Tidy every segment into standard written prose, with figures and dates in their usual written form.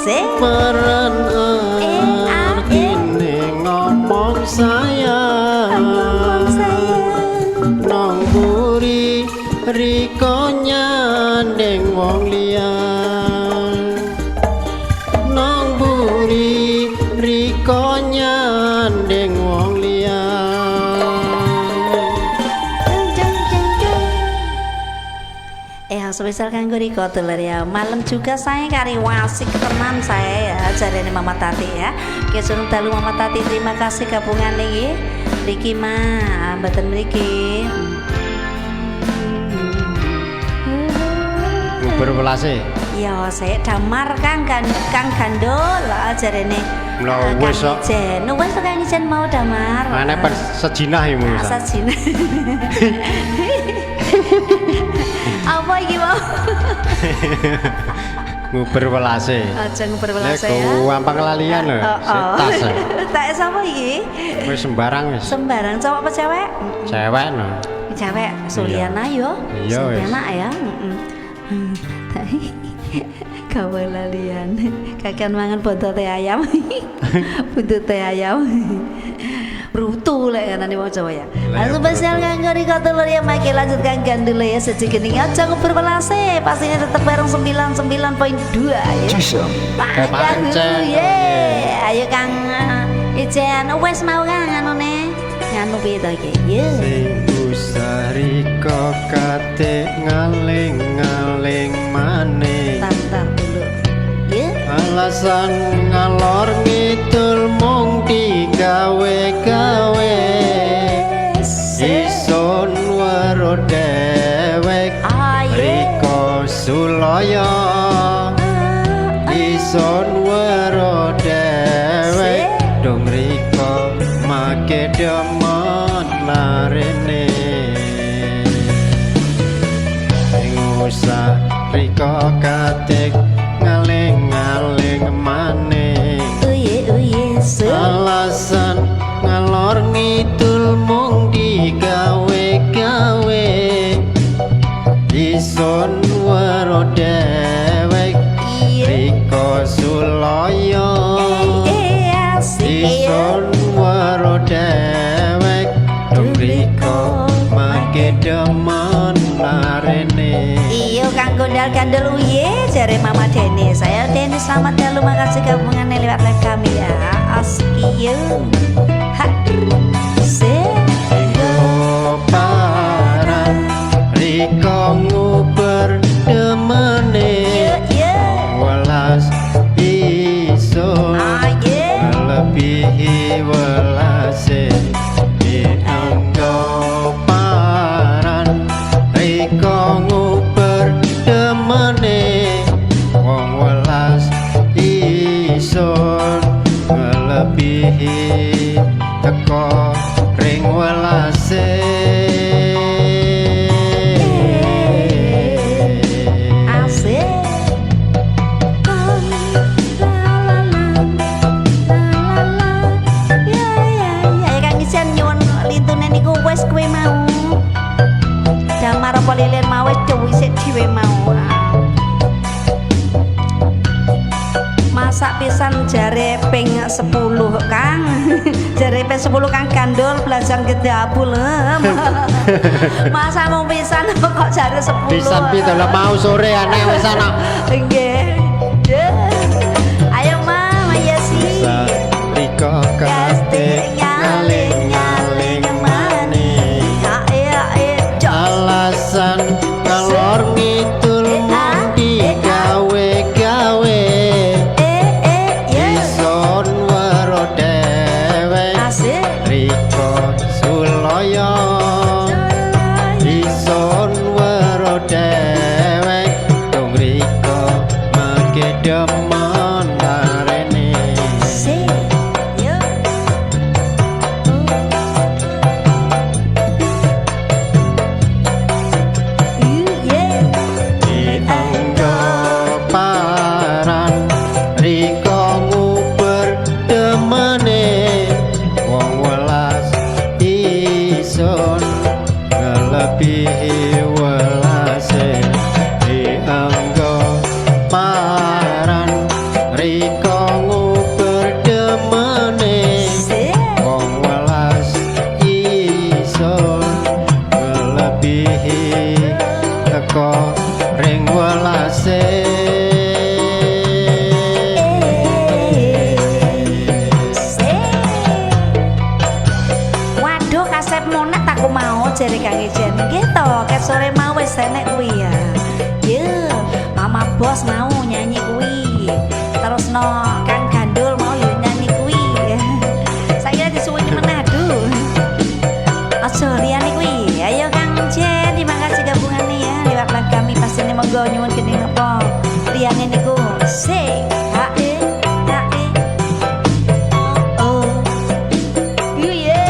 Se. Peran Eh, a, eh. artine ngomong sayang. Ngomong sayang. Nang buri riko nyandeng wong liya. Nang buri riko nyandeng wong liya. Jeng jeng jeng jeng. Yang spesial kanggo Riko dulur ya. Malam juga saya kari wasik tenan saya ya. Jarene Mama Tati ya. Oke, sugeng dalu Mama Tati, terima kasih gabungan niki. Riki mah mboten mriki. Nguber welase. Ya, saya damar Kang kan Kang Gandul jarene. Lah, Kang wis kok. Ijen. Wis to, Kang Ijen mau damar. Mana per sejinah ya Musa. Sajine. Apa iki mau? Nguber welase. Aja nguber Lek welase ya. gampang kelalian lho. Oh, oh. Tas. Tak sapa iki? Wis sembarang wis. Sembarang cowok apa cewek? Cewek no. Cewek, Suliana yo. Iya, wis. Suliana ya. Heeh. Gawe lalian. Kakean mangan bontote ayam. Buntute ayam. Brutu lek ngarani wong Jawa ya. Lah, ya, Langsung spesial brutu. Kanggo Riko dulur ya, mari lanjutkan gandul ya sedikit ini. Aja nguber welase, pastinya tetap bareng 99.2 ya. Cisem. Pancen. Ye. Ayo Kang Ijen, wes mau Kang anune. Nganu piye to iki? Ye. Sing usah riko kate ngaling-ngaling maning. Tar dulu. Ye. Alasan ngalor ngidul mung digawe-gawe. Isun weruh dewek Ayo. riko sulaya. Isun weruh dewek dong riko make demen larene. Sing usah riko katik ngaling-ngaling maning. Uye uye se. Alasan ngalor ngidul mung digawe-gawe. Isun weruh dewek Iya. riko sulaya. Eh asik. Isun weruh dewek dong riko make demen larene. Iya Kang Gondal Gandul uye jare Mama Denis. Saya Denis, selamat dalu, makasih gabungannya lewat live kami ya. Asik iya. Ha. Se. Paran riko nguber demene. Iya iya. Welas isun Aye. ngelebihi welase. Dianggo paran riko nguber demene. Wong welas isun ngelebihi teko ring welase. Asik. La la la la la la. Ya ya ya Kang Ijen nyuwun lintune niku wis kowe mau. Damar apa lilin mau wis dhisik dhewe mau. Masak pisan jare ping 10 Kang. Jare ping 10 Kang Gandul belajar gedabul. Masa mau pisan kok jare 10. Pisan pito lah mau sore aneh wis ana. Nggih. Ayo Mama Yesi. Riko kate ngaling-ngaling maning. Alasan ngalor ngidul mung digawe-gawe. Ison weruh dewek Asik. riko sulaya. Ison weruh dewek dong riko wis enek kuwi ya. Ye, Mama Bos mau nyanyi kuwi. Terus no Kang Gandul mau yo nyanyi kuwi. Saya disuwuni meneh aduh. Aja liyane kuwi. Ayo Kang Jen, terima kasih gabungane ya lewat live kami pastine monggo nyuwun gending apa. Liyane niku C H E H E O. Iya.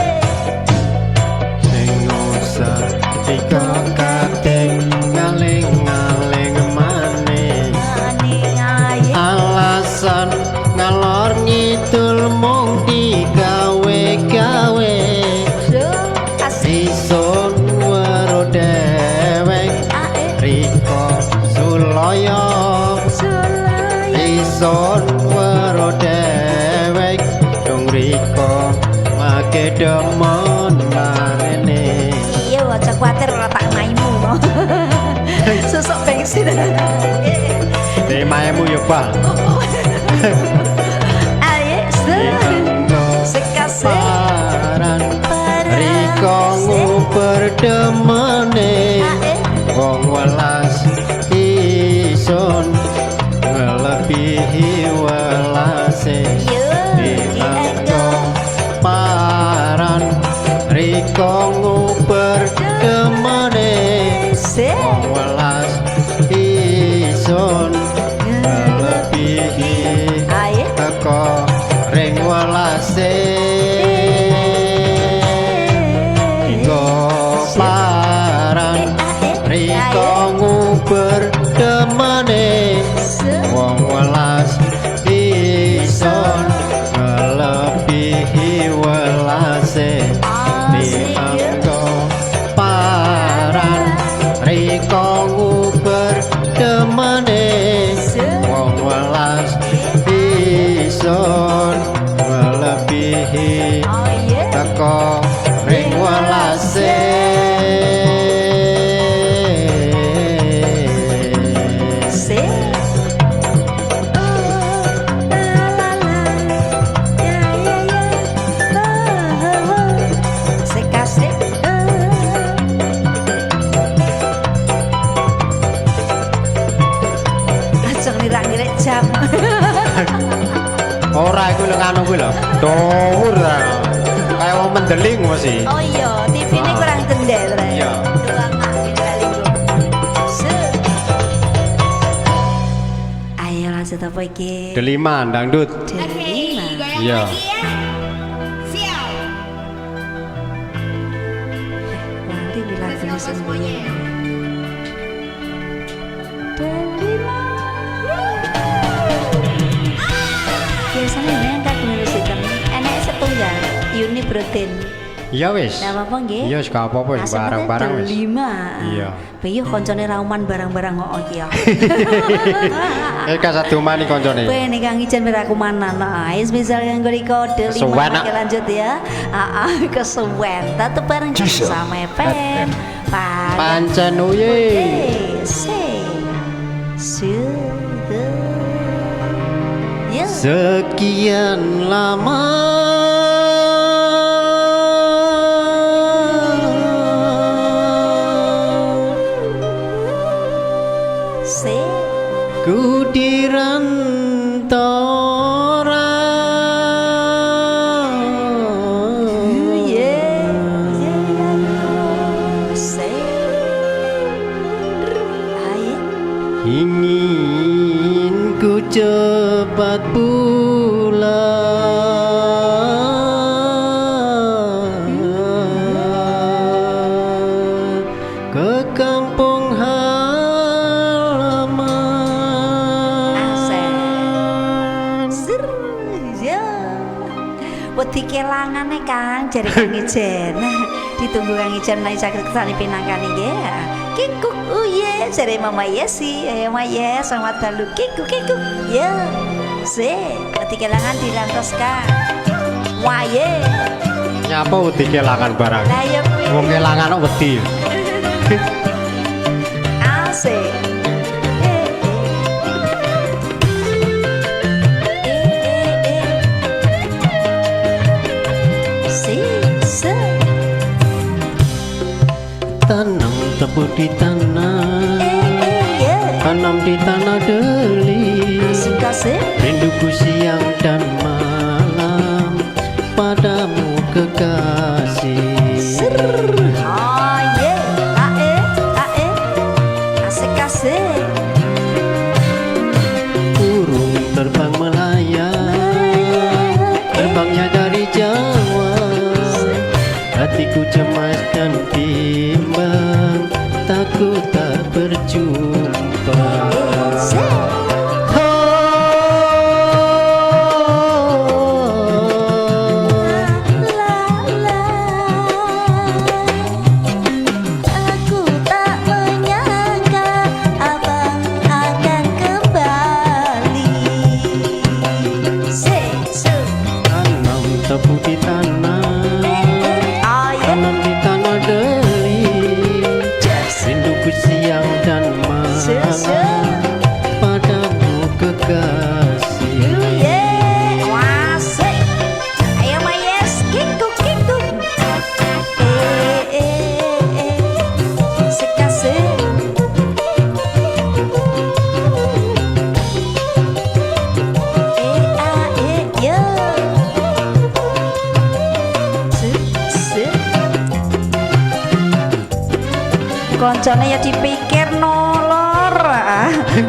Sing usah rika kating ngaling-ngaling manis. Maning aye. Alasan ngalor ngidul mung digawe-gawe. Duh, asik. Isun weruh dewek Ae. rika sulaya. Sulaya. Isun weruh dewek dung rika make demen marene. Iya, aja kuwatir ora tak maimu. Susuk bensin. Maemu yo bal. Aye, se. Sekase. Paran rika nguber demene. Ae. Wong welas isun ngelebihi welase. Yo, Dianggo paran rika nguber demene. Se. Wong welas isun ngelebihi Aye. teko ring welase. Rika paran rika nguber demene. Wong welas ison ngelebihi welase. Dianggo paran rika nguber demene. Wong welas ison ngelebihi Oh iya. teko ring welase. Se. Oh, la la la. Ya ya ya. Oh, oh, oh. Sekase. Oh. Aja ngirak-ngirik jam. Ora iku lho nganu kuwi lho. Dhuwur ta. Kayak wong mendeling mesti. Oh iya, TV-ne Ah. kurang cendek to. Iya. Doang bali Se. Ayo lanjut apa iki? Delima dangdut. Delima. Goyang Iya. lagi ya. Siap. Nanti bilang Kasih apa semuanya ya. Delima. Biasanya yang kagungan sinten? Enek setunggal, Yuni Brotin. Iya wis. Ndak apa-apa nggih. Iya wis gak apa-apa wis Asem barang-barang wis. Delima. Iya. Piye koncone rauman barang-barang kok iki ya. Eh kasadumani koncone. Kowe nek Kang Ijen ora kumanan. Nah, spesial yang riko delima Kesuwen, oke lanjut ya. Heeh, kesuwen. Tetep bareng sama FM. Pan Pancen uye. Se. Su. Ya. Sekian lama Se. ku dirantara. Ye. Ye ya yo. Se. Ayo. Ingin ku cepat pulang ke kampung halaman. Asik. Sir, ya. Wedi kelangane Kang, jare Kang Ijen. Ditunggu Kang Ijen nek saged kersane pinangkane nggih. Kikuk uye jare Mama Yesi, Mama Yes, selamat dalu kikuk kikuk. Ya. Se, wedi kelangan dirantos Kang. Waye. Nyapa wedi kelangan barang? Lah ya kuwi. Wong kelangan kok wedi. Asik. Eh, eh. Eh, eh, eh. Si, se. Tanam tebu di tanah. Koncone ya dipikir no lor.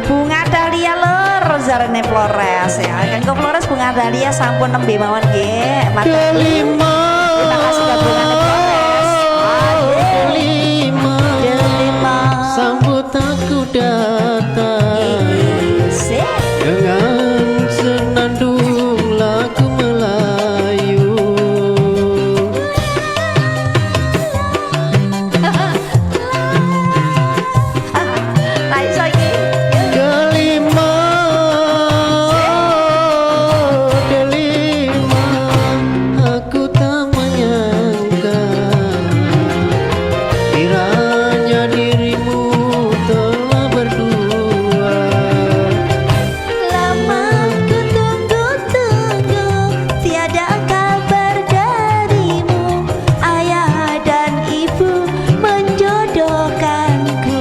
Bunga Dahlia lor jarene Flores ya. Kanggo Flores Bunga Dahlia sampun nembe mawon nggih. Matur. Delima. Terima kasih gabungane Flores. Delima. Delima. Sambut aku datang. Sik. Dengan senandung lagu Melayu. Ra iso iki. Delima, delima, aku tak menyangka kiranya dirimu telah berdua. Lama ku tunggu-tunggu, tiada kabar darimu. Ayah dan ibu menjodohkanku.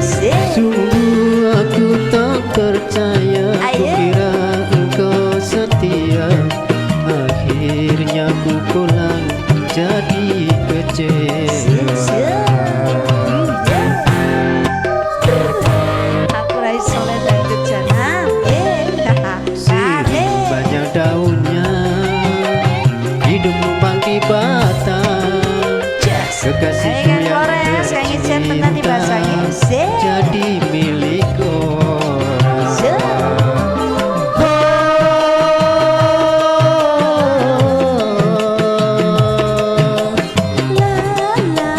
Sik. Sungguh aku tak percaya, Ayo. kukira engkau setia. Akhirnya ku pulang jadi kecewa. Aku ra iso le dangdut janan. Sirih banyak daunnya, hidup numpang di batang. Kekasihku Ayo Kang yang Flores, Kang Ijen tenan dibasangi. tercinta Sik. jadi milik orang. Sik. Oh. La la,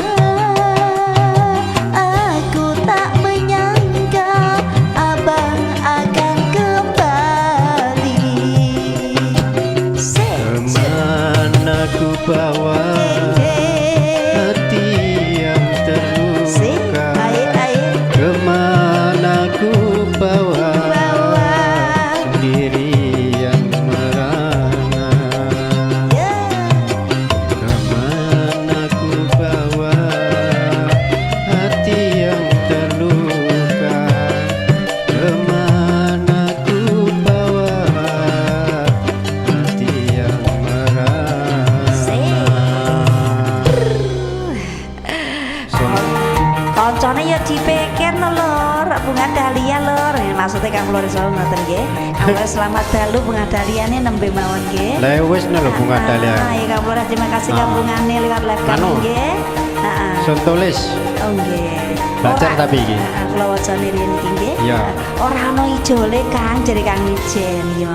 aku tak menyangka abang akan kembali. Sik. Kemana ku bawa hati yang Sik, terluka? ayo ayo. Kemana ku bawa Bawa. Sendiri yang merana? Ya. Kemana ku bawa hati yang terluka? Kemana ku bawa hati yang merana? Koncone ya dipikir no lur, Bunga Dahlia lur. Ya, maksudnya Kang Flores selalu ngoten nggih. Kang Flores selamat dalu Bunga Dahlia ini nembe mawon nggih. Lah wis no lho Bunga Dahlia. Ah, iya Kang Flores terima kasih Ah. gabungane lewat live kami Anu. nggih. Heeh. Sun tulis. Oh nggih. Belajar tapi iki. Heeh, kula wacane riyen iki nggih. Iya. Ora ana ijole Kang, jare Kang Ijen yo.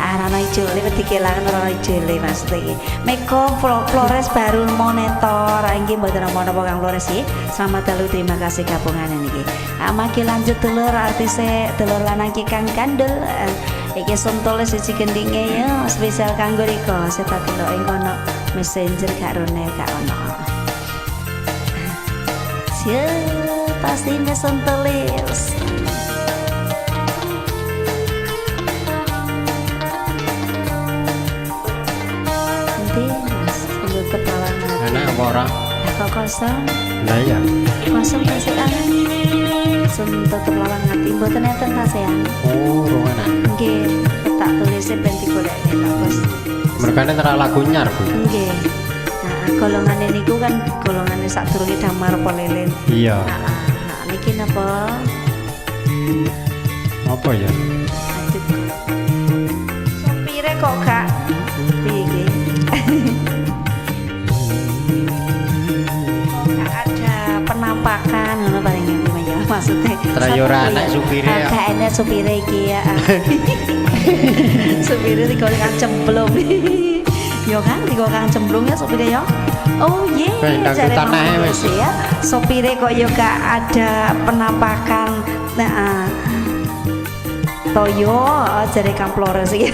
Ah, ora ana ijole wedi kelangan ora ana ijole maksud iki. Meko Flores baru monitor nggih mboten napa-napa Kang Flores iki. Selamat dalu terima kasih gabungane niki. Ah, mangke lanjut dulur artise dulur lanang ki Kang Gandul. Iki sontole siji gendinge ya spesial kanggo riko. Saya tak delok ing kono Messenger gak rone gak ono. Siap, pasti tulis. Nanti Mas, tutup lawan. Enak apa ora? Lah kok kosong? Lah iya. Kosong tasekan. Sun tutup lawang ati mboten enten tasekan. Oh, rong enak. Nggih, tak tulise ben digolekne Pak Bos. Mergane ora lagu nyar kuwi. Nggih. Nah, golongane niku kan golongane sadurunge Damar Polelen. Iya. Heeh. Nah, niki napa? Apa ya? Aduh. Sopire kok gak piye iki? Kok gak ada penampakan ngono paling ngerti ya maksudnya. Tra yo ora enek supire ya. Gak enek supire iki ya. Supire tiga kang cemplung. Yo kan tiga kang cemplung ya supire ya. Oh iya, Wes, ndang jare ditanah Mama wes. ya. Sopire kok yo gak ada penampakan. Nah, ah. Toyo oh, jare Kang Flores iki.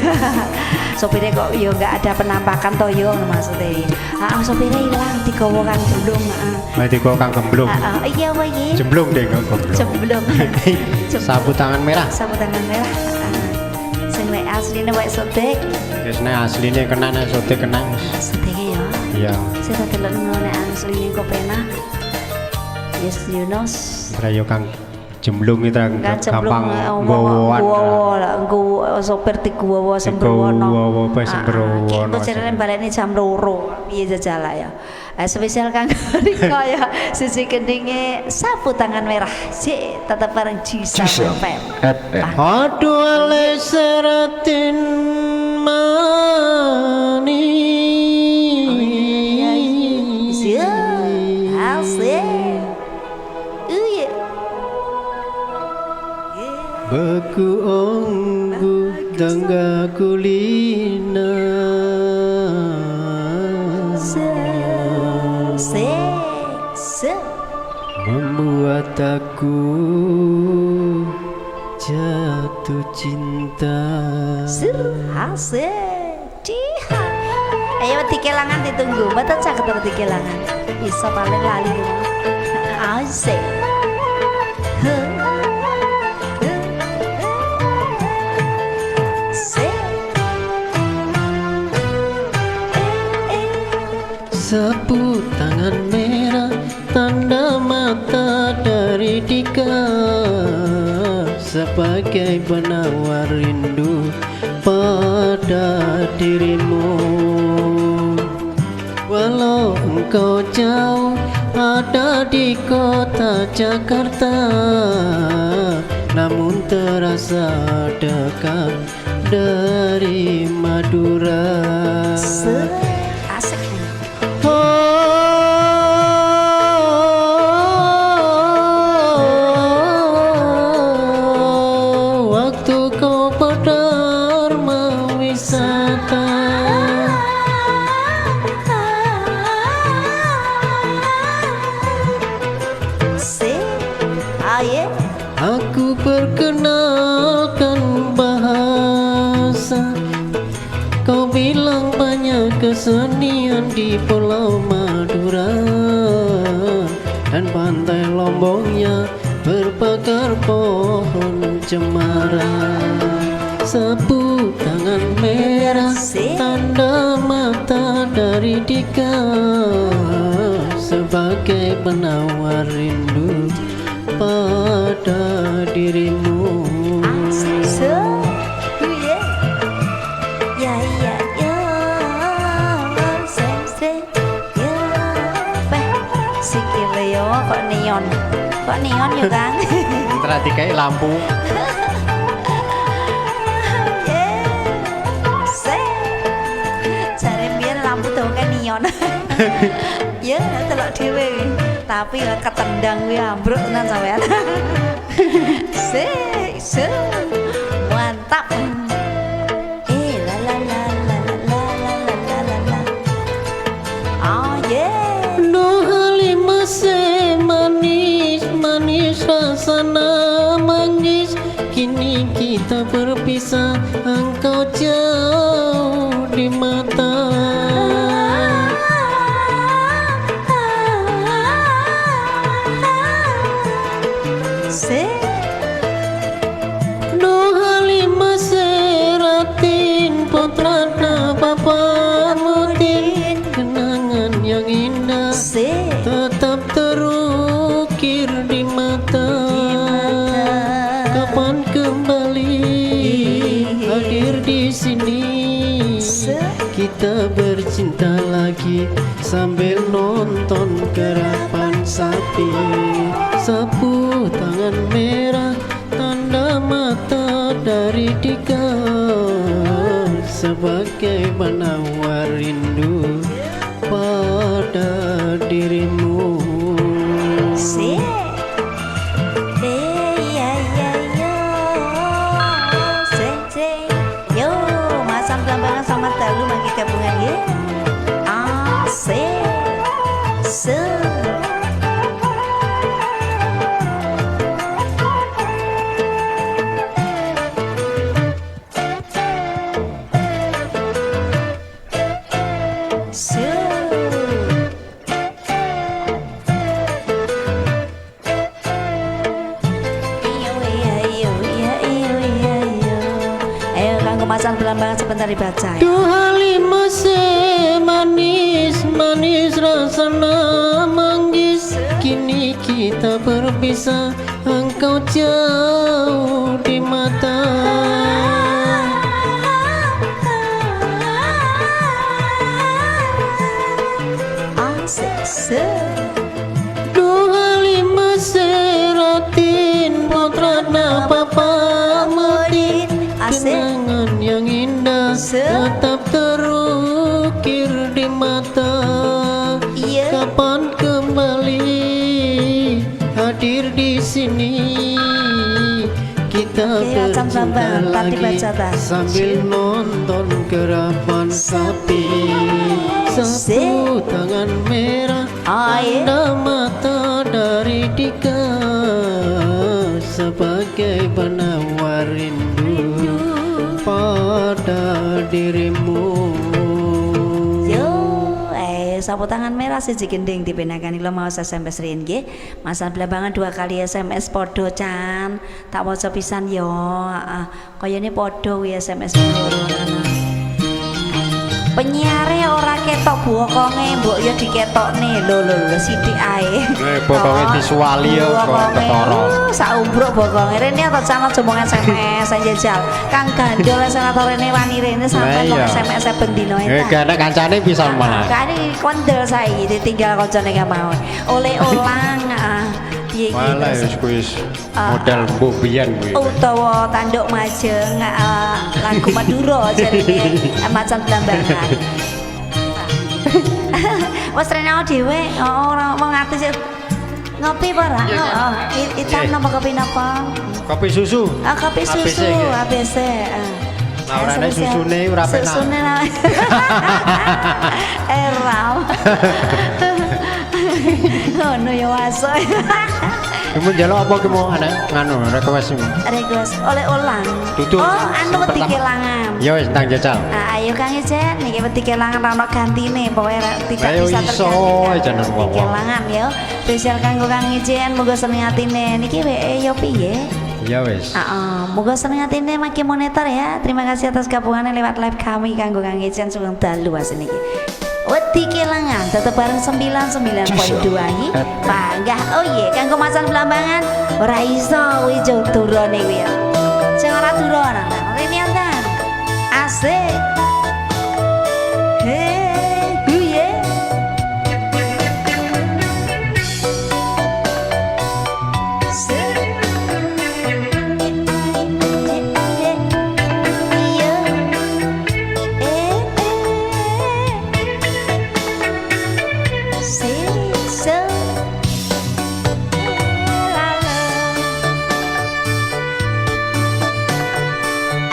Sopire kok yo gak ada penampakan toyo ngono maksudnya. Ah, sopire ilang digawa Kang Jemblung, heeh. Mari kok Kang Gemblung. Ah, ah, iya apa iki? Jemblung deh Kang Gemblung. Jemblung. Jemblung. Sapu tangan merah. Sapu tangan merah. Ah. Sing nek asline wae sotek. Wis nek asline kena nek sote kena wis. Sotek ya. Iya. Saya tak delok ngono nek asline kok penak. Yes, you know. Tra yo Kang Jemblung itu Kan gampang nggawa nggawan. lah, nggawa sopir digawa sembrono. Digawa apa sembrono. Engko jarene baleni jam 2. Piye jajala ya. Spesial kanggo Riko ya. Sisi keninge Sapu Tangan Merah. Sik tetep bareng Jisam Jisam FM. FM. Aduh ale seratin manis. Iya. Asik. Iya. Beku onggu tangga kulina. Se se se. Membuat aku jatuh cinta. Sir asik. Ciha. Ayo dikelangan ditunggu. Mboten saged dikelangan. Iso paling lali. Asik. Se. Sapu tangan merah, tanda mata dari Dika, sebagai penawar rindu pada dirimu. Walau engkau jauh ada di kota Jakarta, namun terasa dekat dari Madura. Se. Asik. Oh, waktu kau berdharma wisata, Se. Aye. aku perkenalkan bahasa. Kau bilang banyak kesenian di Pulau Madura, dan pantai Lomboknya berpagar pohon cemara. Sapu tangan merah, tanda mata dari Dika, sebagai penawar rindu pada dirimu. Se. Iya. Ya ya ya. Se se. Ya. Beh, sikile yo kok neon. Kok neon yo, Kang? Entar dikai lampu. Yeah. Se. Jare biyen lampu tuh kan neon. Ya, telok dhewe. Tapi ya ketendang kuwi ambruk tenan sampean. Se, se. Mantap. La la la la la la la la la. Oh yeah. Duhali masih manis, manis rasana manggis. Kini kita berpisah, engkau jauh di mata. Se. Duhali maseratin putrana Bapak Mutin, kenangan yang indah Se. tetap terukir di mata. Kapan kembali hadir di sini, kita bercinta lagi sambil nonton karapan sapi. Sapu tangan merah, tanda mata dari Dika, sebagai penawar rindu pada dirimu. Se. Ya ya ya. Se se. Yo, Mas Blambangan selamat dalu mangke gabungan nggih. Asik. Se. Se. Iyo iya iyo iya iyo iya iyo. Ayo kanggo macan Blambangan sebentar dibaca ya. Duhali masih manis, manis rasana manggis. Kini kita berpisah, Engkau jauh di mata. Asik se. 25 seratin putrana papa Madin. Asik. Kenangan yang indah tetap terukir di mata. Iya. Kapan kembali hadir di sini, kita Oke, macam bercinta Bambang, tadi lagi baca ta. sambil nonton kerapan sapi. Sapu tangan merah, Oh, iya. tanda mata dari Dika sebagai penawar rindu pada dirimu. Yo, sapu tangan merah siji gending dipenakani lo mau SMS riyin nggih. Macan Blambangan dua kali SMS podo Chan. Tak waca pisan yo. Heeh. Kayane podo kuwi SMS loro. Penyiare ora ketok bokonge, mbok yo diketokne. Lho lho lho sithik ae. Bokonge disuwali yo kok Bokonge, ketara. Saumbruk bokonge. Rene atau Chan aja mung SMS jajal. Kang Gandol senator rene wani rene sampe Lah mung iya. SMS ben dino Eh, gak ada kancane bisa malah. Kane kondel saiki ditinggal kancane kemawon. Oleh ulang piye iki Malah terus. wis kuwi wis model mbok biyen kuwi. Utawa tanduk majeng lagu Madura jarine macan Blambangan. Wes rene awake dhewe, oh, ora wong artis ya. Ngopi apa ora? Oh, hitam Iya. napa kopi napa? Kopi susu. Ah, kopi ABC susu, iki. ABC. Nah, ora enek susune ora penak. Susune lah. Ram. Ngono ya waso. Kamu njaluk apa ki mau anak nganu request mu? Request oleh ulang. Tutup. Oh, anu wedi Pertama. kelangan. Ya wis ndang jajal. Ah, ayo Kang Ijen, niki wedi kelangan ra ono gantine, pokoke tidak Ayo bisa iso, tergantikan. janan Wedi wong-wong. kelangan ya. Spesial kanggo Kang Ijen, muga seneng atine. Niki WE yo piye? Ya wis. Heeh, muga seneng atine maki monitor ya. Terima kasih atas gabungannya lewat live kami kanggo Kang Ijen sugeng dalu asine iki. Wedi kelangan tetep bareng 99.2 iki. Panggah oh iya kanggo macan Blambangan ora iso kuwi durone kuwi ya. Sing ora durone rene antan. Asik. Hei, huye. Iya. Eh, eh. Si, se, la, la.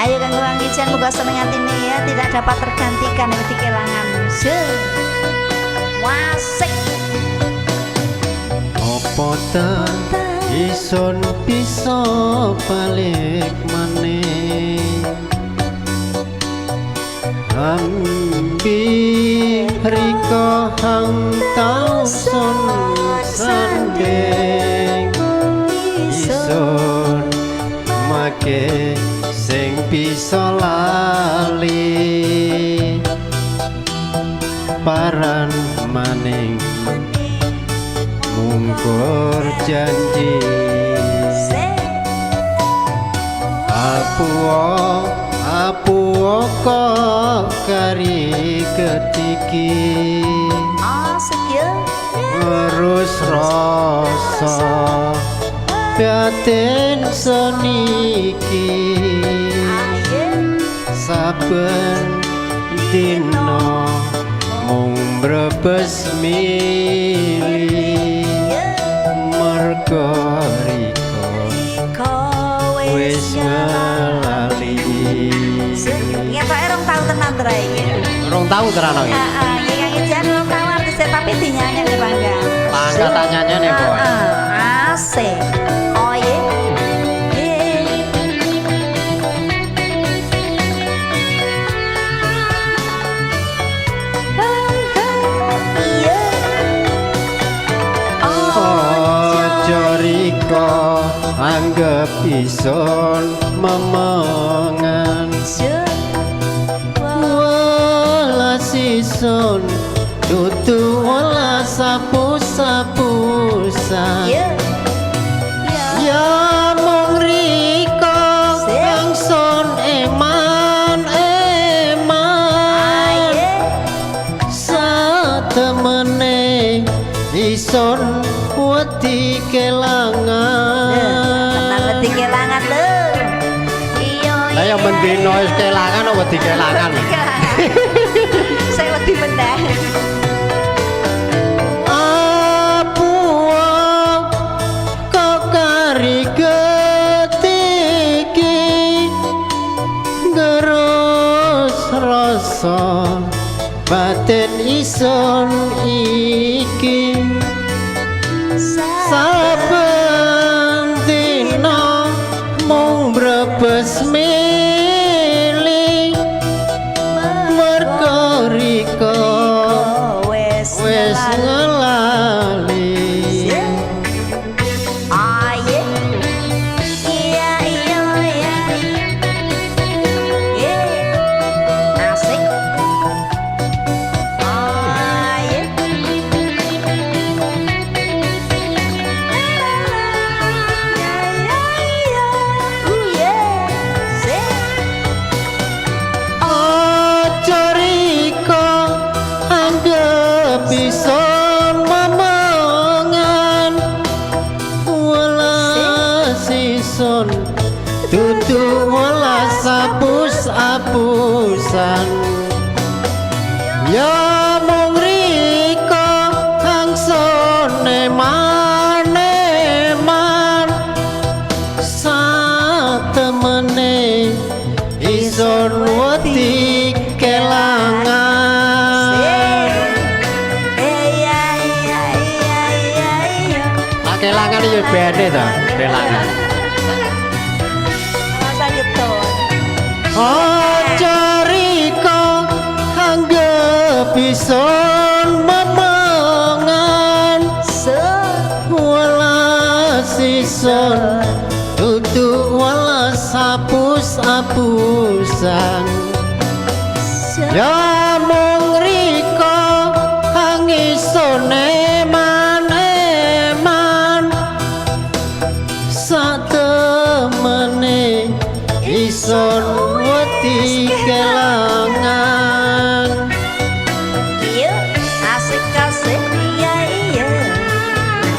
Ayo kanggo Kang Ijen muga seneng atine ya, tidak dapat tergantikan wedi kelangan. Se. Wasik. Apa ta ison bisa balik maneh, Ambi rika hang tau sun sanding, ison make sing bisa lali paran maning mungkur janji. Apuo apuo kok kari ketiki, Asik ya. terus rasa batin seniki, Ayo. Saben dina mung brebes mili, mergo rika Kowe wis ngelali. Ngetoke rong tau tenan tra iki. Rong tau tenan iki. Heeh, iki Kang Ijan rong tau artise tapi dinyanyekne bangga. Bangga tak nyanyekne, Boy. Heeh, asik. Oh iya. Ye. Iya. Aja rika anggep ison memengan, welas ison dudu welas sapu-sapusan. Iya. Ya Lah ya mendino wis kelangan apa dikelangan? Saya wedi meneh. Apuwa kok kari ketiki gerus rasa batin ison iki saben dina mung brebes mili merko rika wis wis ngelali. Aye. Iya iya iya. Ye. Asik. Aye. Ya ya ya. Ye. Sik. Aja rika anggep ison memengan welas ison dudu welas apus-apusan ya mung rika angsun eman-eman satemene ison wedi kelangan. Iya iya iya iya iya. Ah kelangan ya bene to, kelangan. Masa gitu. Aja rika anggep ison memengan Se. welas ison dudu welas apus-apusan Se. ya mung rika angisone eman-eman satemene ison wedi kelangan. Iya, asik asik iya iya.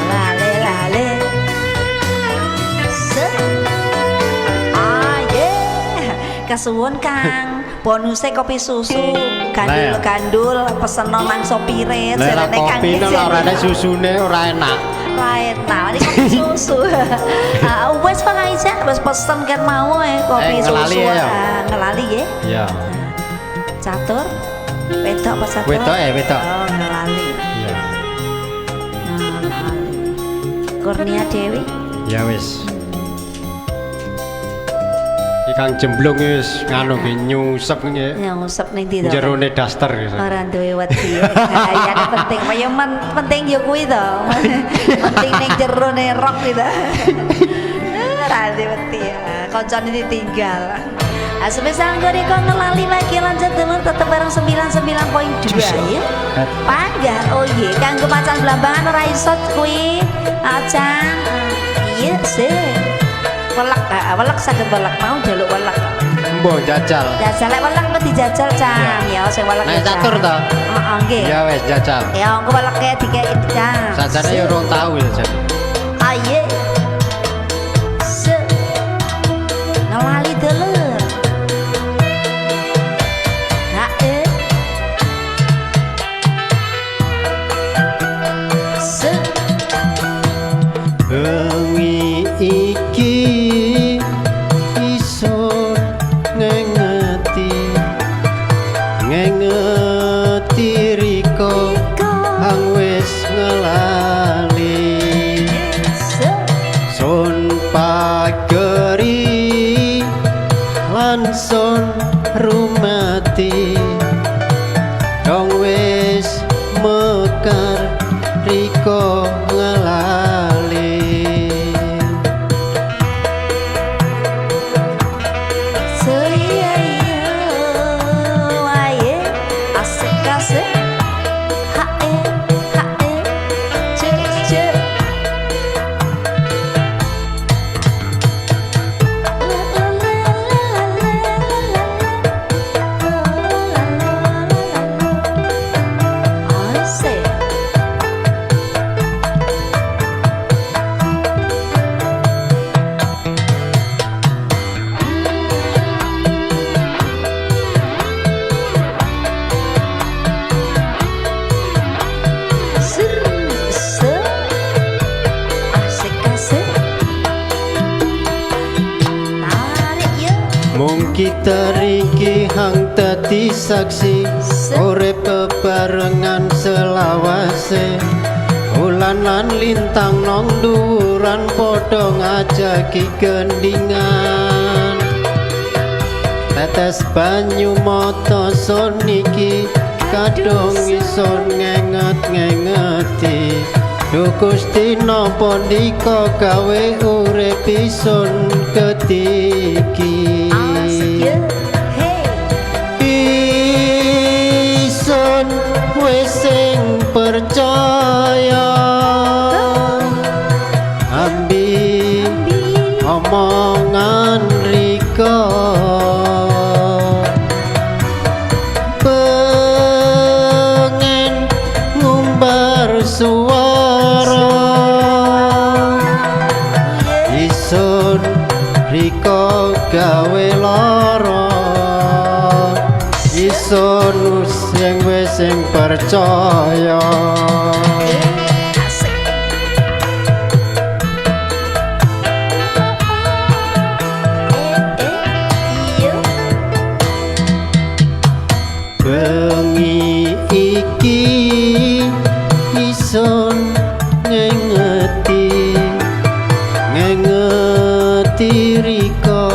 Lale lale. Se. Ah ye. Kasuwun Kang. Bonusnya kopi susu, gandul-gandul, peseno nang sopire, Lah jarene Kang kopi no Ijen. ora ana susune ora enak. Lain, nah ini kopi susu. Ah, wes Pak Ijen, wes pesen kan mau kopi Eh, ngelali susu. ya, ya? Ah, ngelali ya. Iya. Catur, wedok apa catur? Wedok eh, wedok. Oh, ngelali. Iya. Ngelali. Kurnia Dewi. Ya wis. Iki Kang Jemblung wis nganu ki nyusep ki Nyusep ning ndi to? jerone daster gitu. Ora duwe wedi. Ya penting, kaya penting ya kuwi to. Penting ning jerone rok gitu. Ora duwe wedi. Koncone ditinggal. Ah, semisal nggone kok ngelali lagi lanjut dulur tetep bareng 99.2 ya. Panggah oh iya kanggo macan blambangan ora iso kuwi. Acan. Iya sih. Welek, ah, welek saged welek mau njaluk welek. Mbok jajal. Jajal lek welek mesti dijajal Cang ya sing welek. Nek catur to? Heeh nggih. Ya wis jajal. Ya engko weleke dikeki Cang. Sajane ya urung tau jajal. Aye. Se. Ngelali dulur. Ha e. Se. Bengi iki iso ngengeti ngengeti rika hang wis ngelali Se. sun pageri lan sun rumati dong wis mekar rika ngelali. Se iya iya aye asik asik ha e ha e ce ce la la la la la la la la asik. Mung kita riki hang dadi saksi, urip bebarengan selawase. Ulan lan lintang nong dhuwuran padha ngajaki gendingan. Tetes banyu mata son iki kadung ison ngenget-ngengeti. Duh Gusti napa ndika gawe urip isun ketiki. Asik ya. Hey. Isun wis sing percaya, ambi omongan rika. Pengen ngumbar suara, isun rika gawe lara. Isun sing wis sing percaya. Asik. Iya. Bengi iki isun ngengeti, ngengeti rika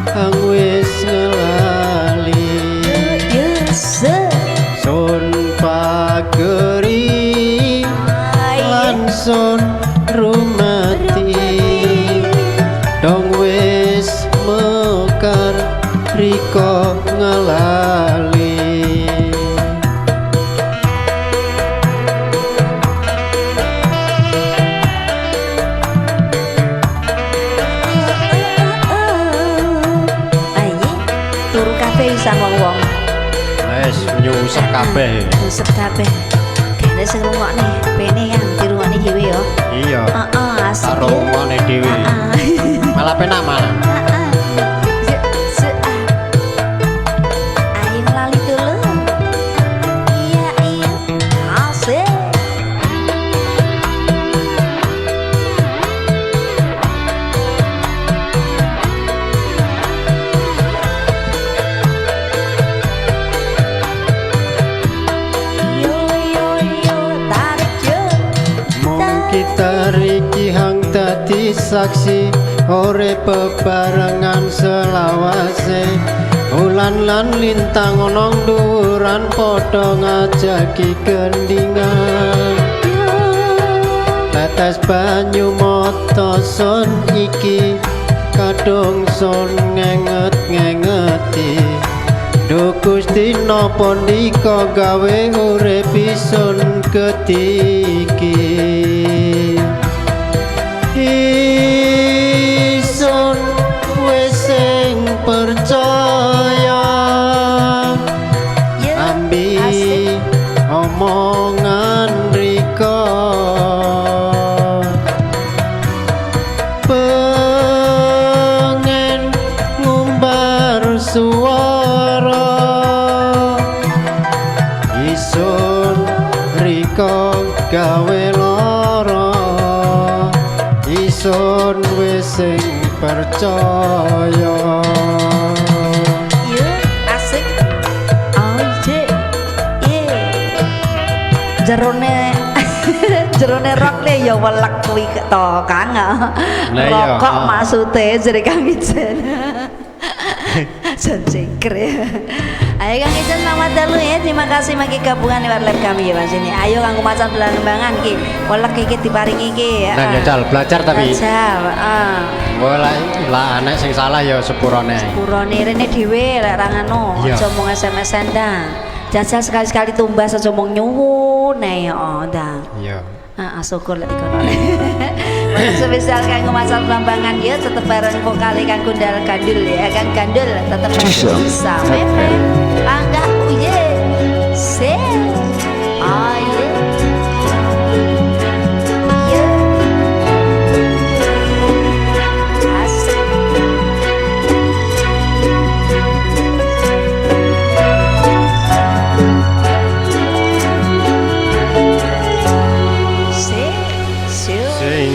kang wis ngelali. Yes. Sun pageri lan sun rumati, dong wis mekar rika ngelali. Ayo, turu kabeh isan wong-wong. Wes nyusep kabeh. Nyusep kabeh. Kene sing ngrungokne, pene yang dirungokne dhewe yo. Iya. Heeh, asik. Karo rungokne dhewe. Heeh. Malah penak malah. Heeh. Se, se, ah. Ayo lali dulu. Iya, iya. Asik. Yo yo yo, tarik yo. Mung kita riki hang dadi saksi, urip bebarengan selawase. Ulan lan lintang ana dhuwuran padha ngajaki gendingan. Tetes banyu mata sun iki kadung sun ngenget-ngengeti. Duh Gusti napa ndika gawe urip isun ketiki. Isun wis sing percaya, Yo, ambi asik. omongan rika. Pengen ngumbar suara, isun rika gawe lara. Isun wis sing percaya. Yo, asik. Oh, je. Ye. Jerone jerone rok le ya welek kuwi to, Kang. Lah iya, Rokok ah. maksude jere Kang Ijen. Jan cengkre. Ayo Kang Ijen selamat dalu ya. Terima kasih maki gabungan lewat live kami ya Mas ini. Ayo kanggo macan belambangan ki. Welek iki diparingi ki. Nah, jajal belajar tapi. Belajar, heeh. Engko lah anek sing salah ya sepurone. Purone rene dhewe lek ra ngono, Iya. aja mung SMS-an ndang. Jajal sekali-sekali tumbas aja mung nyuwun ae oh ndang. Iya. Heeh, syukur lek dikono. Spesial kanggo Masal Blambangan ya tetep bareng vokale Kang Gundal Gandul ya, Kang Gandul tetep bisa mepe. Panggah uye. Se. Ayo. Iya. Asik. Se. Siu. Sing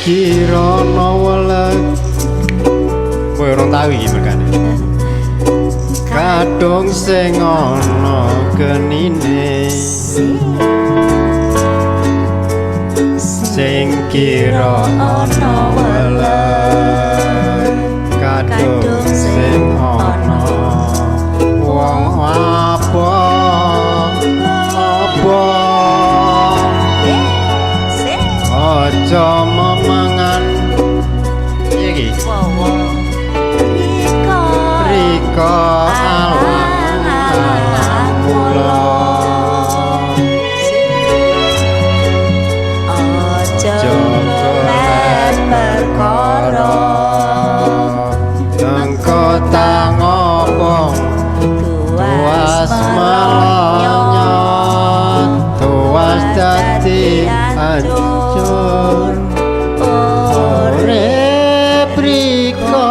kirana welek Kowe urung tau iki mergane. Kadung sing ana genine, sing kira ana welet, kadung sing ana wong abang abang. Sik. Aja memangan iki Wowo. Rika. Rika alang alang mula. Aja golek perkara. Engko tangobong Tuas tuas melonyot, tuas dadi hancur urip rika.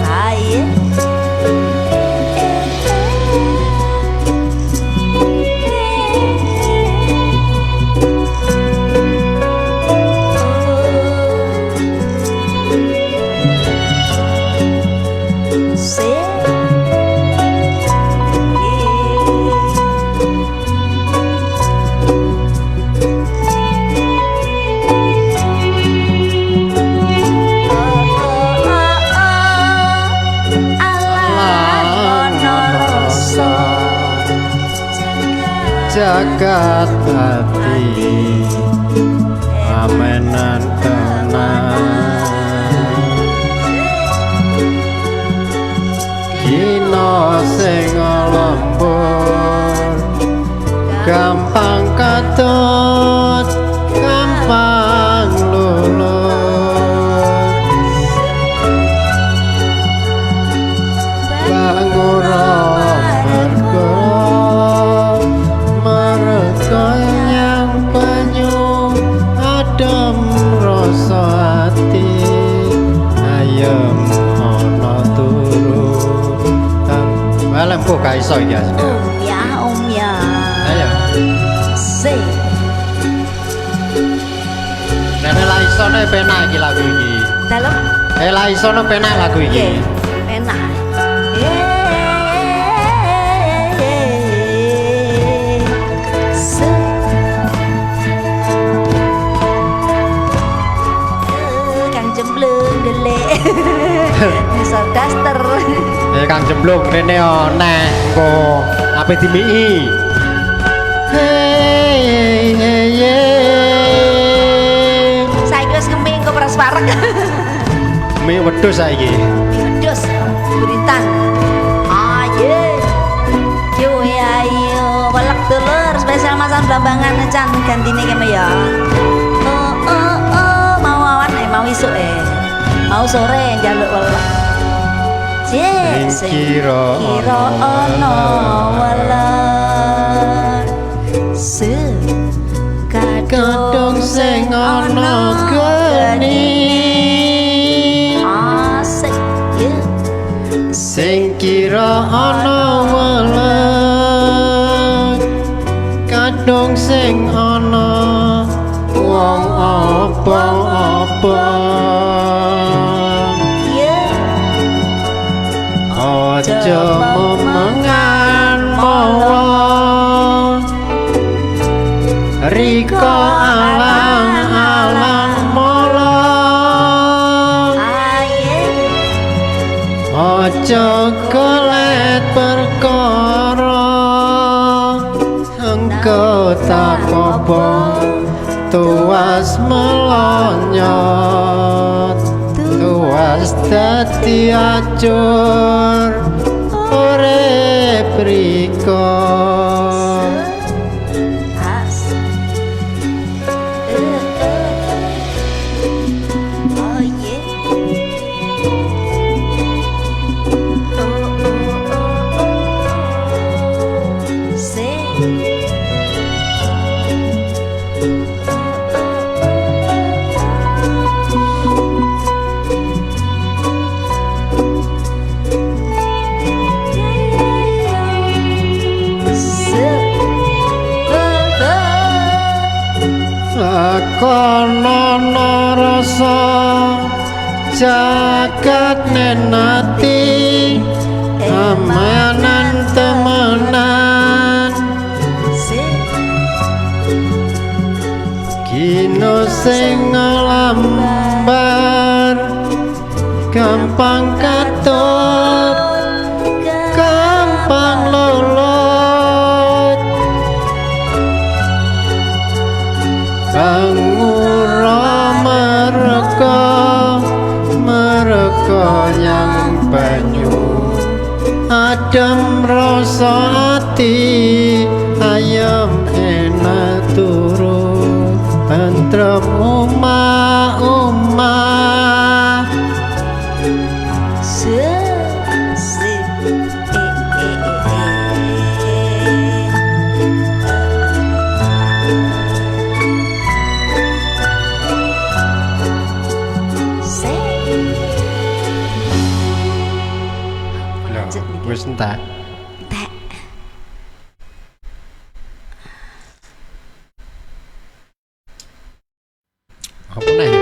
Aye. Jagat hati amenan tenan, dina sing lembur gampang katut gampang lulur, bangura mergo mereka yang banyu adem rasa ati ayem ana turu. Walah, kok gak iso iki asline. Om ya, om ya. Ayo. Se. Nek lah isone penak iki lagu iki. Dalem. Eh lah isone penak lagu iki. Nggih, penak. Se. Kang jemblung delik. Ngisor daster. Eh Kang Jemblung rene neh engko ape dimiki. Hey hey hey. Saiki wis ngeming engko peras parek. Mi wedhus saiki. Wedhus buritan. Aye. Yo ya yo welek dulur spesial masan Blambangan Can gantine kene ya. Oh oh oh mau awan mau isuk Mau sore njaluk welek. Cek Sing kira kira ana ana welek. Se Kadung sing ana geni, Asik ya. sing kira ana welek, kadung sing ana wong obong-obong. Ya. Aja memengan mawa rika alang-alang mala. Aye. Aja golet perkara, engko tak obong tuas melonyot, tuas dadi acur urip rika. As. Oh yeah. Oh oh oh oh. Se. Se. Oh, oh. Lakonono rasa jagat nenati. Adem rasa ati, ayem enak turu, tentrem omah omah. Se se e e e e. Se. Lanjut niki. Wis entek. Entek. Apa neh ya?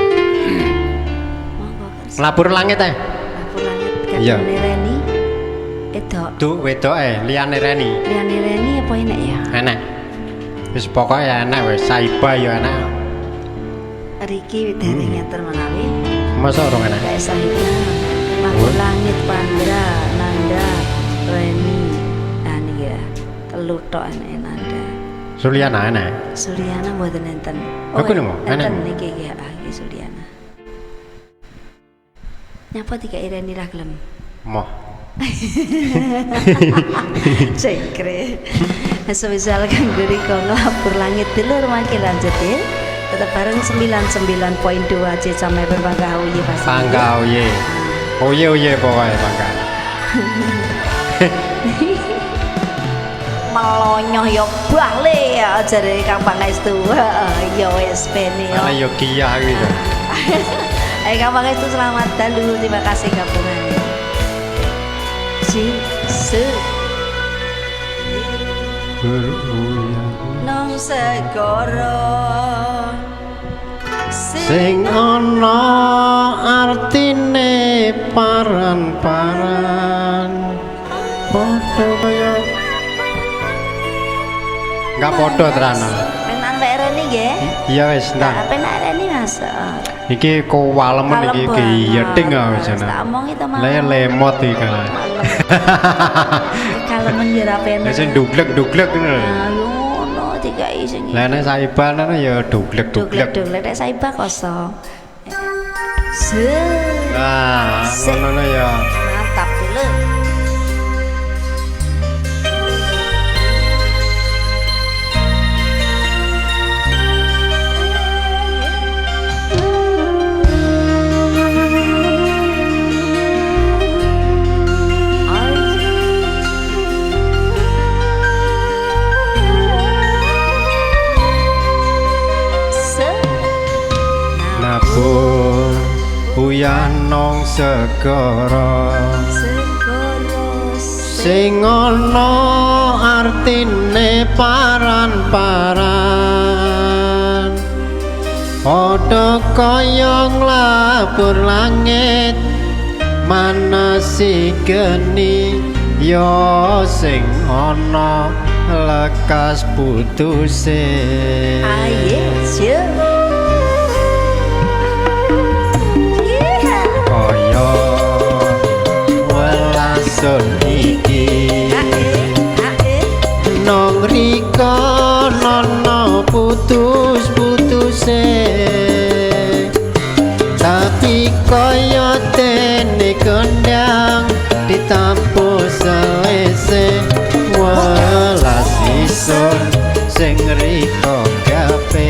Monggo kersa. Nglabur langit eh. Lapor langit Iya. gadune Reni. Edok. Duh wedoke liyane Reni. Liyane Reni apa enak ya? Enak. Wis pokoke enak wis saiba ya enak. Riki dereng ngeten menawi. Masa urung enak? Kayak Sahida, Lapor Langit, Pandra, Nanda, Reni. Nah niki ya. Telu tok enake Nanda. Suliana enak. Suryana mboten enten. Aku nemu, enak. Enten niki ya, ah, iki Suryana. Nyapa dikai Reni ra gelem? Moh. Cengkre. Spesial kanggo Riko Nglabur Langit dulur mangke lanjut ya. Tetep bareng 99.2 Cecam FM Bangga Oye pasti. Bangga oye. Oye oye pokoke bangga. Melonyoh ya bale ya jare Kang Pangestu. Heeh, ya wis bene ya. Malah yo kiyah gitu. Ayo Kang Pangestu selamat dalu, terima kasih gabungan. Si se Beruyang nong segoro sing ana artine paran-paran padha kaya enggak padha terana. Penan Mbak Reni nggih. Iya wis Nah, ndang. penak Reni Mas. Iki kowalemen iki geyeting ah wis Tak ana. omong itu mau. Le lemot iki kan. Kalemen ya ra penak. Lah sing duglek-duglek ngono lho. Ayo ngono dikai sing Lah nek saiban ana ya duglek-duglek. duglek-duglek nek saiba kosong. Se Nah, Sik. ngono ya. mantap dulu. Se Nabur uyan nong segara segoro se sing ana artine paran-paran padha kaya nglabur langit manasi geni ya sing ana lekas putuse. Aye, siap. Kaya welasun iki nong rika nono putus-putuse tapi kaya dene kondang ditampung selese welas isun sing rika gawe.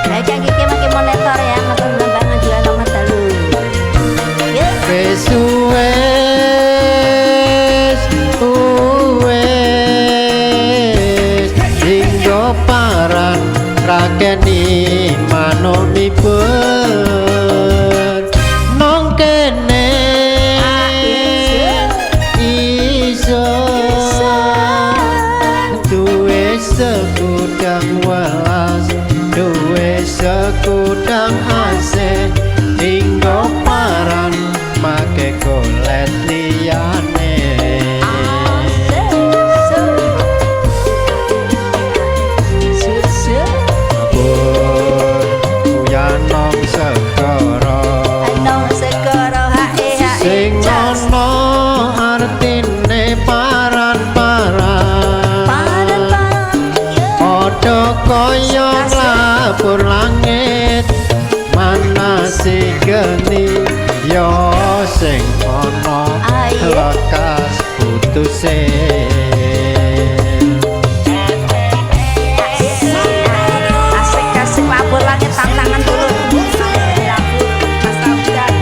Ayo Kang Kiki makin monitor ya, matur Bambang ngajulan nomor telu. Yuk. Wis wis wis hingga paran rakeni manuk miber nong kene iso duwe segudang welas duwe segudang asih hingga paran make golet liyane. Su, su, su. Padha kaya nglapur langit manasi geni ya sing ana Ayo. lekas putuse. Asik asik lapor langit tantangan dulu. Mas Raudan.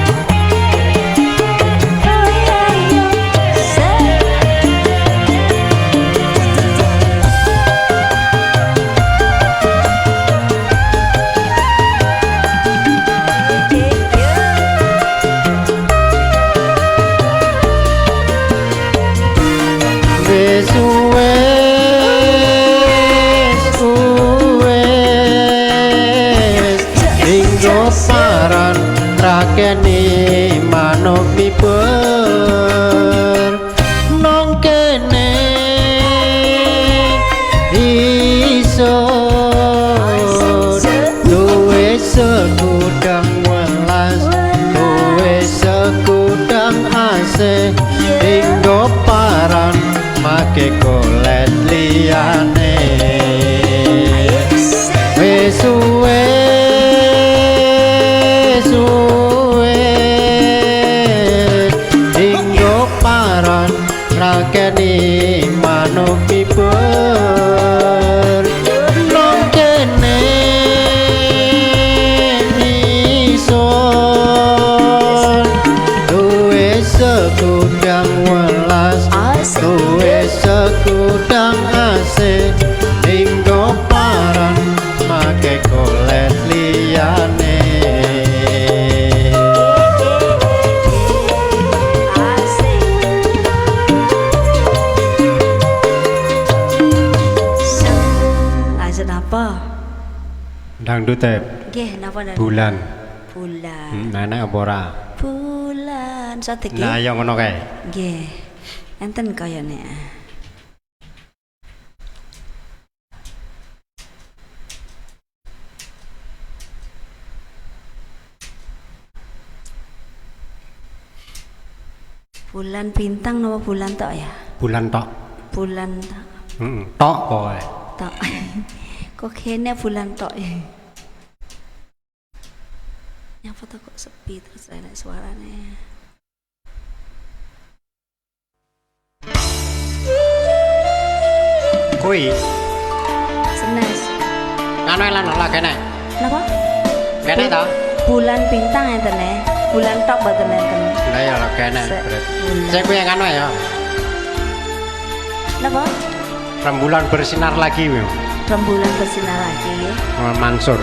Wis wis wis hingga paran rakeni manuk miber nang kene iso duwe segudang welas duwe segudang asih hingga paran make golet liyane. Wis wis wis hingga paran rakeni manuk miber nang kene iso duwe segudang welas duwe segudang asih hingga paran make golet liyane. Lanjut apa? Dangdut e Nggih, napa ndan? bulan. Bulan. Nenek apa ora? Bulan sadiki. Nah, ya ngono kae. Nggih. Enten kayane. Bulan bintang napa bulan tok ya? Bulan tok. Bulan tok. Heeh, tok pokoke. Tok. Kok kene bulan tok ya? Nyapa to kok sepi terus enak suarane. Kuwi Senes. ngono lan ora kene. Napa? Kene ta? Bulan bintang enten e. Bulan tok mboten enten. Lah ya ora kene. Bulan. Sing kuwi ngono ya. Napa? Rembulan bersinar lagi kuwi. Rembulan bersinar lagi nggih. Mansur.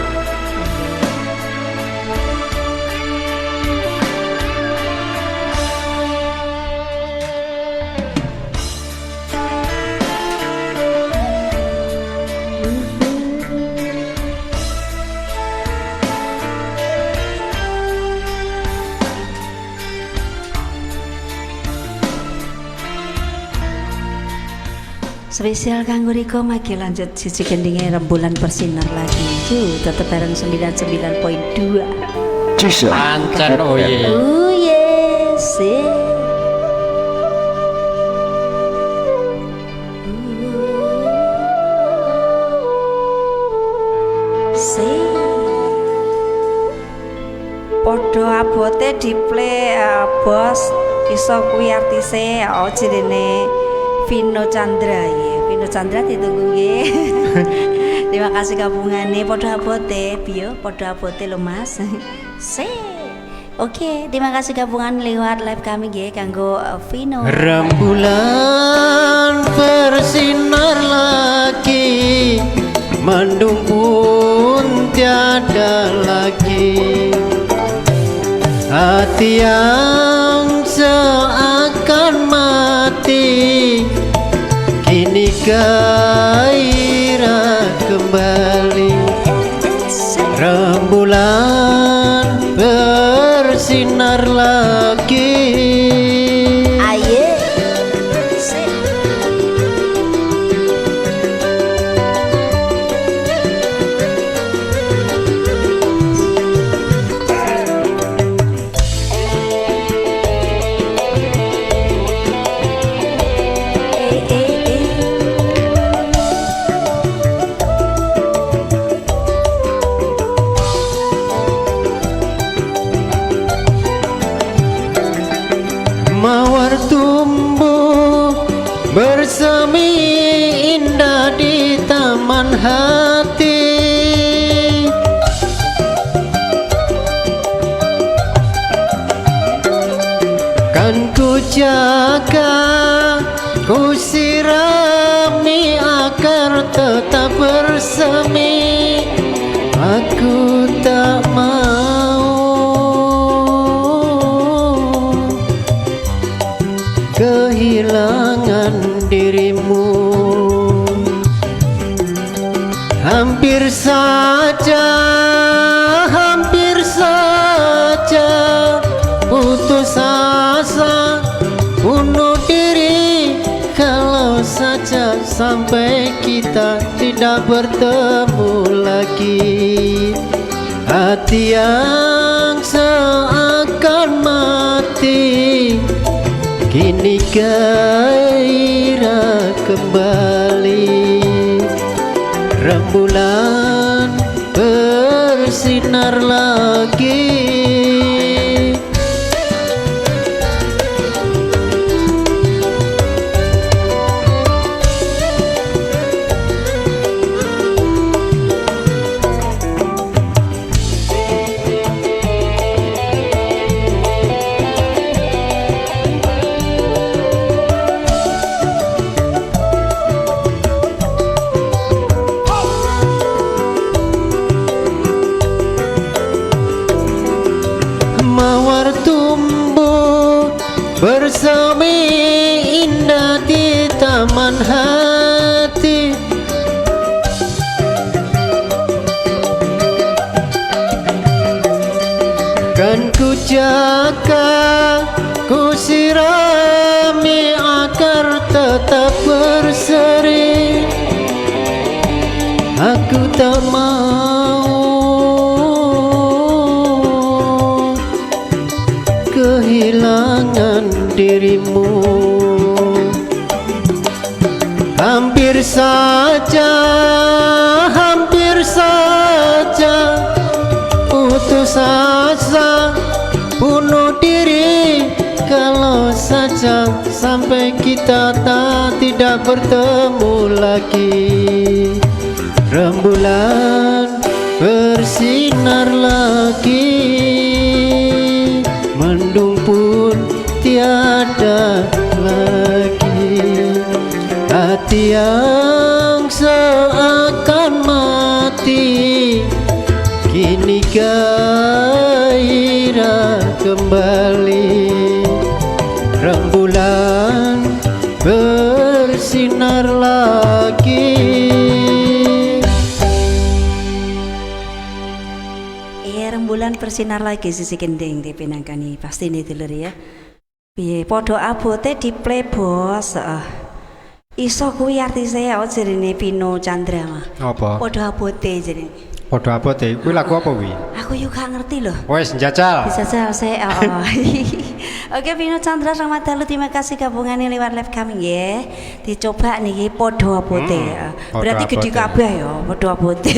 Spesial kanggo Riko magi lanjut sisi gendinge rembulan bersinar lagi. Ju tetep bareng 99.2. Cisa Pancen oye. Oh yes. Se. Padha abote diple bos iso kuwi artise oh jenenge Vino Chandra ya. Vino Chandra ditunggu nggih. Terima kasih gabungane padha abote, bio padha abote lho Mas. Se. Oke, terima kasih gabungan lewat live kami nggih kanggo Vino. Rembulan bersinar lagi, mendung pun tiada lagi. Hati yang seakan mati kini gairah kembali. Rembulan bersinar lagi. Aye. Se. Eh, eh, eh. hati. Kan ku jaga, ku sirami agar tetap bersemi. Aku tak mau kehilangan dirimu. Hampir saja, hampir saja putus asa, bunuh diri kalau saja sampai kita tidak bertemu lagi. Hati yang seakan mati kini gairah kembali. Rembulan bersinar lagi. Mawar tumbuh bersemi indah di taman hati. Kan ku jaga, ku sirami agar tetap berseri. Aku tak mau kehilangan dirimu. Hampir saja, hampir saja putus asa, bunuh diri kalau saja sampai kita tak tidak bertemu lagi. Rembulan bersinar lagi, mendung pun tiada lagi. Hati yang seakan mati kini gairah kembali. Rembulan bersinar lagi. Iya, rembulan bersinar lagi sisi kending di pinangkani pasti ini dulur ya. Piye padha abote diplay bos. Heeh. Iso kuwi artise ya jarine Vino Chandra mah. Apa? Padha abote jarine. Padha abote. Kuwi lagu apa kuwi? Aku juga gak ngerti loh. Wes njajal. Bisa saya. Oh. Oke Vino Chandra selamat dalu, terima kasih gabungannya lewat live kami ya. Dicoba niki padha abote. Padha Berarti gede abote. kabeh ya, padha abote.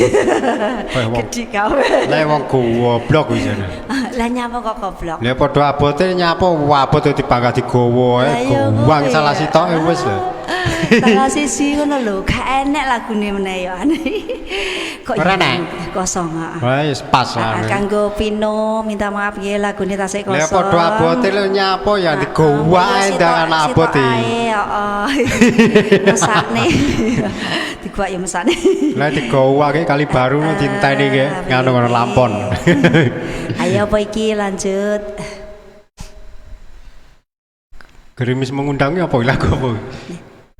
Wong- Gede kabeh. Lah wong goblok kuwi jane. Lah nyapa kok goblok? Lah padha abote nyapa abot dibangga digawa Lah ae iya gowang kuwi. salah sitoke wis lho. Salah siji ngono lho, gak enek lagune meneh ya. Kok Ora ya enek? kosong heeh. Wah wis pas lah. Ah, kanggo Pino minta maaf ya lagune tasik Lah kosong. padha abote lho nyapa ya digawa ae ndangan abot iki. iki. Heeh. Mesakne. Diguwak ya mesakne. Lah digawa ki kali baru dinteni ki ngono ngono lampon. Ayo apa iki lanjut. Gerimis mengundang ki apa lagu apa?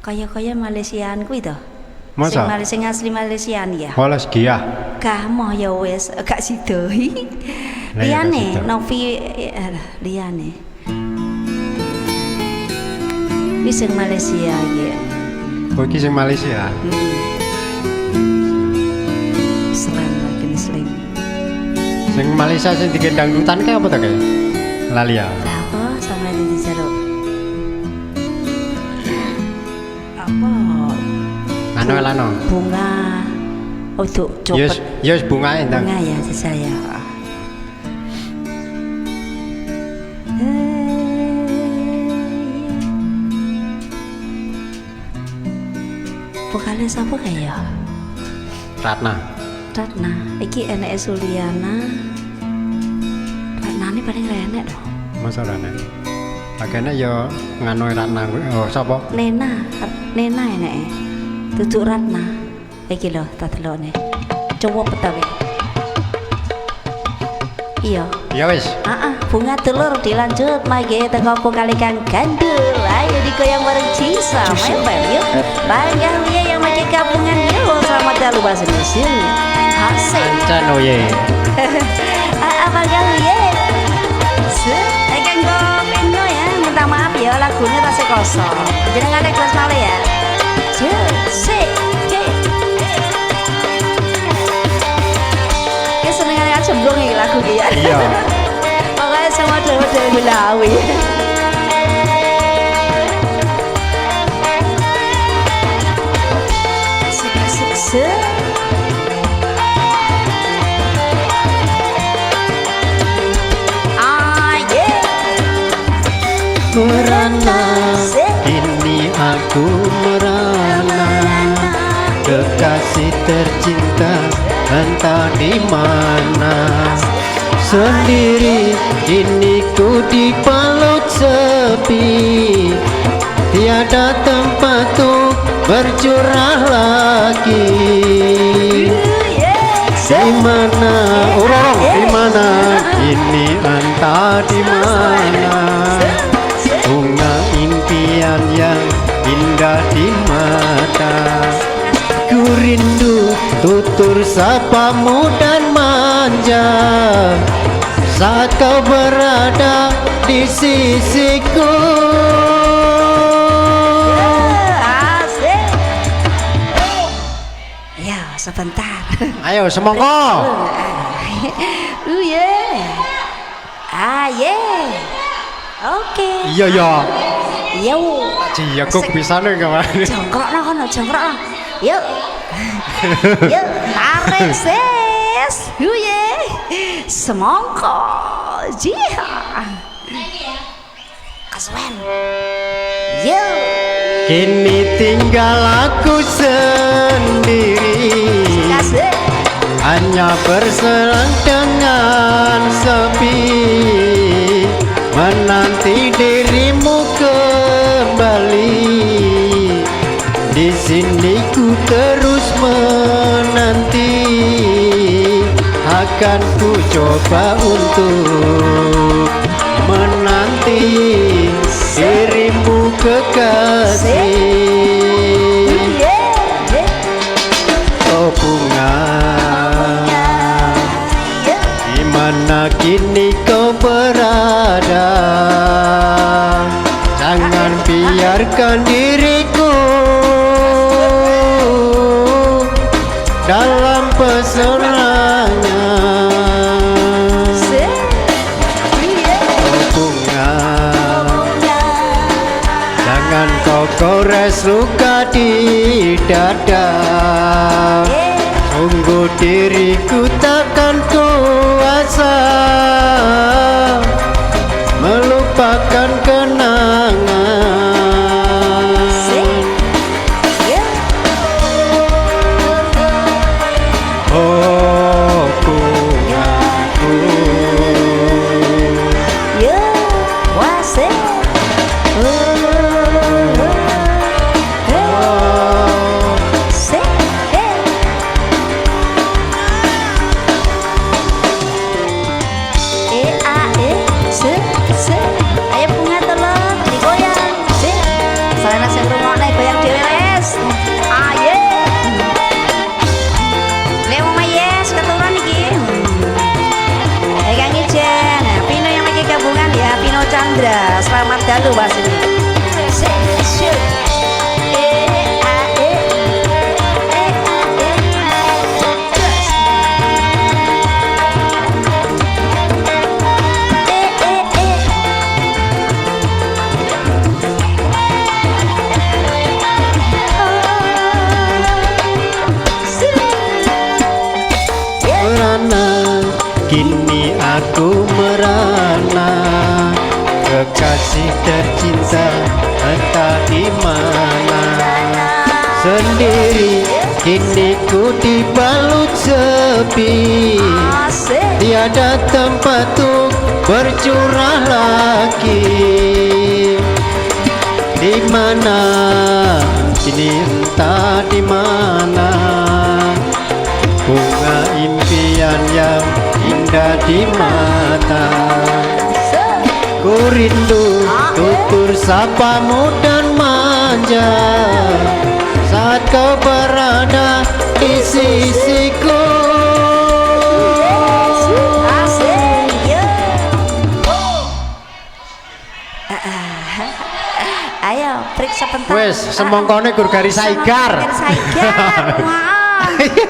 Kaya-kaya Malaysiaan kuwi to. Sing Masa? Malaysia sing asli Malaysiaan ya. Walas giah. Gak moh ya wis, gak sido. Lah ya, gak Liyane sido. Novi alah, liyane. Wis sing Malaysia iki. Oh iki sing Malaysia. Slam lagi nih slam. Sing Malaysia sing dikendang dangdutan kae apa to kae? Lali ya. Lah apa sampe dijaluk? Apa? Anu lano. Bunga. Oh, tuh, Yes, copet. yes bungae ndang. Bunga ya jajal ya. Vokalis apa kayak ya? Ratna. Ratna, iki eneke Suliana. Ratnane paling ra enek dong. Masa ora enek. Pakene ya nganu Ratna kuwi. Oh, sapa? Nena, Nena eneke. Duduk Ratna. Iki lho, tak delokne. Coba petawe. Iya. Ya wis. Ah, bunga telur dilanjut mage teko kali Kang Gandul. Ayo digoyang bareng Cisa, main yuk. Bangga liya yang make kabungan yuk. Selamat dalu bahasa Indonesia. Asik. Ancen oye. Ah, bangga liya. Kang Pino ya, minta maaf ya lagunya tasih kosong. Jenengan request malih ya. Se, ke. Ki senengane cemplung iki lagu iki ya. Iya. Pokoknya semua model-model Betawi. Asik asik se. Ah yeah. Merana, Se. kini aku merana. Kekasih tercinta entah di mana. Sendiri kini ku dipalut sepi. Tiada tempat untuk bercurah lagi. Yeah. Di mana urung, di mana kini entah di mana. Bunga impian yang indah di mata. Ku rindu tutur sapamu dan manja saat kau berada di sisiku. Asik. Ya, sebentar. Ayo semongko. Yeah. Ah, yeah. Oke. Iya ya. Yo. Jiyekuk pisane kemarin. Jongkrok no kono, jongkrok no. Yuk. Yuk, tarik ses. Yeah. Semongko. Jiha. Kesuwen. Yuk. Kini tinggal aku sendiri. Kasih. Hanya berselang dengan sepi. Menanti dirimu kembali. Di sini ku terus menanti. Akan ku coba untuk menanti dirimu kekasih. Yeah. Yeah. Oh bunga, Yeah. di mana kini kau berada? Jangan biarkan diriku dalam pesonanya. Se. Yeah. Oh bunga, jangan kau gores luka di dada. Yeah. Sungguh diriku takkan kuasa melupakan kenangan. Se. Yeah. Oh bungaku, Yeah. Wase. Oh. Oh. oh, Se. Eh. E A E se se. Ayo bunga tolong digoyang. Se. Sarana sing ngrungokne goyang dhewe wes. Ayo. Lek wong yes keturun iki. Kang Ijen, Pino yang lagi gabungan ya, Pino Chandra. Selamat dalu Mas ini. Se se. E A E E A E. Terus. E E E. Oh. Se. Yeah. merana, kini aku merana. Kekasih tercinta entah di mana. Sendiri Kini ku dibalut sepi. Asik. Tiada tempat untuk bercurah lagi. Di mana kini, entah di mana, bunga impian yang indah di mata. Ku rindu tutur sapamu dan manja saat kau berada di sisiku. Asik. Yo. Ah, ah. Ayo, periksa bentar. Wes, semongkone gur gari saigar. Gari saigar. Wah.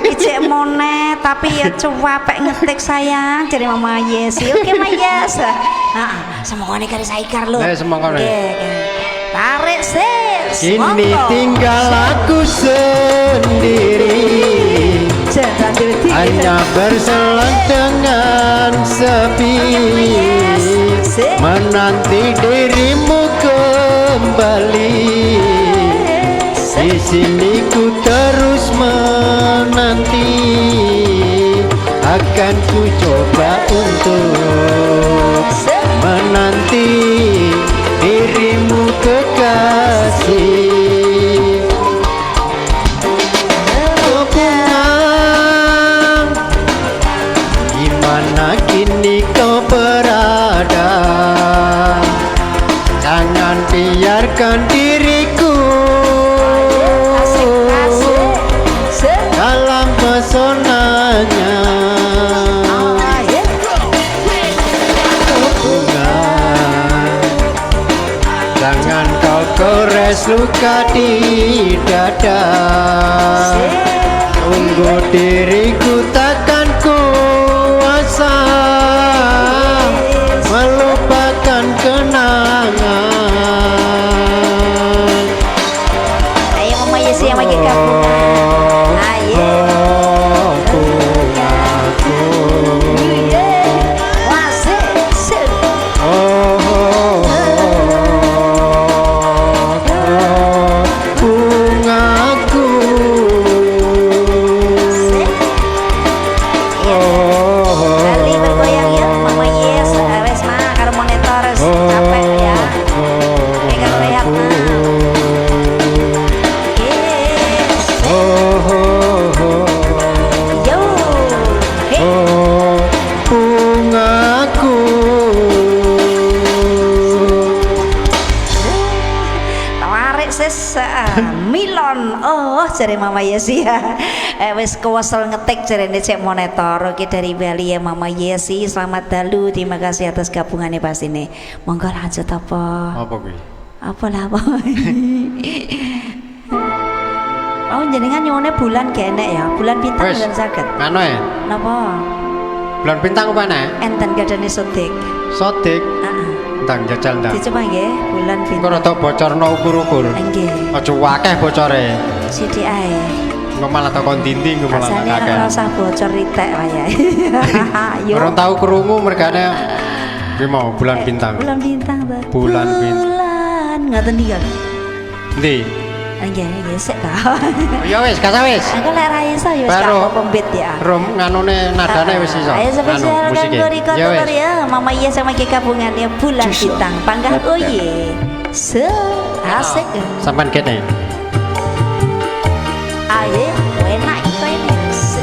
Ijek monet tapi ya cuapek ngetik, sayang, jadi Mama Yesi. Oke, Mama Yes. Heeh, semongkone gari saigar lho. Eh, semongkone. Oke. Tarik sis. Kini Monggo. Tinggal aku sendiri, hanya berselang dengan sepi, menanti dirimu kembali. Di sini ku terus menanti. Akan ku coba untuk menanti dirimu, kekasih. Oh bunga, di mana kini kau berada? Jangan biarkan diriku Asik, asik. Sip. dalam pesonanya. Ah, ya. Bunga, jangan kau gores luka di dada. Sip. Tunggu diriku, takkan kuasa melupakan kenangan. Ayo, Mama Yesi yang lagi gabungan. Ayo. Oh, bungaku. Wah, sip, sip. Oh, oh, oh, bungaku. Sip. Oh, Bali bergoyang ya, Mama Yes. Wes mah karo monitor wis capek ya. Oke, karo rehat mah. Oke. Oh, oh, oh, Yo. Hey. oh, bungaku. Tarik sis, Milon. Oh, jare Mama Yesi ya. Wis kewesel ngetik jarene cek monitor. Oke, dari Bali ya, Mama Yesi. Selamat dalu. Terima kasih atas gabungannya pasti nih. Monggo lanjut apa? Apa kuwi? Apa lah apa? Oh, jenengan nyuwune bulan gak enek ya? Bulan bintang Wis. mboten saged. Nganu ya? Napa? Bulan bintang apa enek? Enten gadane Sodik. Sodik. Heeh. Ndang jajal ndang. Dicoba nggih, bulan Engko bintang. rada bocorno ukur-ukur. Nggih. Aja wakeh bocore. Sithik ae. Engko malah teko ndi-ndi, engko malah Rasane kakek. ora usah bocor ritek wae. Yo. Ora tau krungu mergane kuwi mau bulan bintang. Bulan bintang ta. Bulan bintang. Bulan ngoten iki kan. Ndi? Nggih, nggih sik ta. Ya wis, gak wis. Aku lek ra iso ya wis gak Baru. apa-apa mbit ya. Rom nganune nadane wis iso. Ayo spesial Anu, musike. kanggo Riko Ya wis. Dulur ya. Mama iya sama ki gabungannya bulan bintang. Panggah oye. Se asik. Sampean kene. Ayo, enak iki ini. Se.